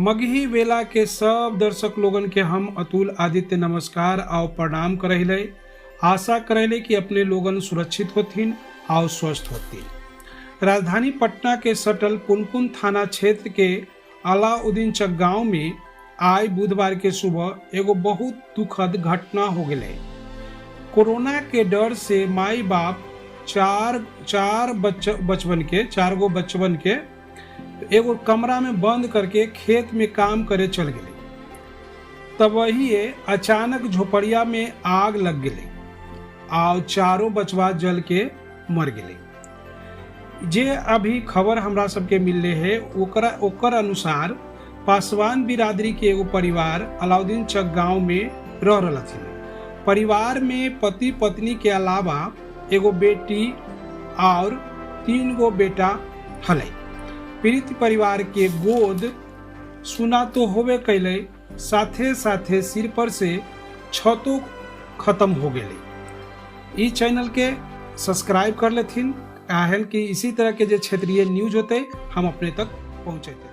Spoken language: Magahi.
मगही वेला के सब दर्शक लोगन के हम अतुल आदित्य नमस्कार आओ प्रणाम करहिले। आशा करहिले कि अपने लोगन सुरक्षित होथिन आओ स्वस्थ होथिन। राजधानी पटना के सटल पुनपुन थाना क्षेत्र के अलाउद्दीन चक गांव में आइ बुधवार के सुबह एगो बहुत दुखद घटना हो गेलै। कोरोना के डर से माई बाप चार चार बचवन के, चार गो बचवन के एगो कमरा में बंद करके खेत में काम करे चल गेलै। तब वही अचानक झोपड़िया में आग लग गेलै आ चारों बचवा जल के मर गेलै। जे अभी खबर हमरा सबके मिलले है ओकरा ओकर अनुसार पासवान बिरादरी के एगो परिवार अलाउद्दीन चक गांव में रह रहलथिन। परिवार में पति पत्नी के अलावा एगो बेटी और 3 गो बेटा हलै। पीड़ित परिवार के गोद सुना तो होबे कैलै, साथे साथे सिर पर से छतो खत्म हो गेलै। ई चैनल के सब्सक्राइब कर लेथिन, काहेल कि इसी तरह के जे क्षेत्रीय न्यूज होते हम अपने तक पहुँचेते।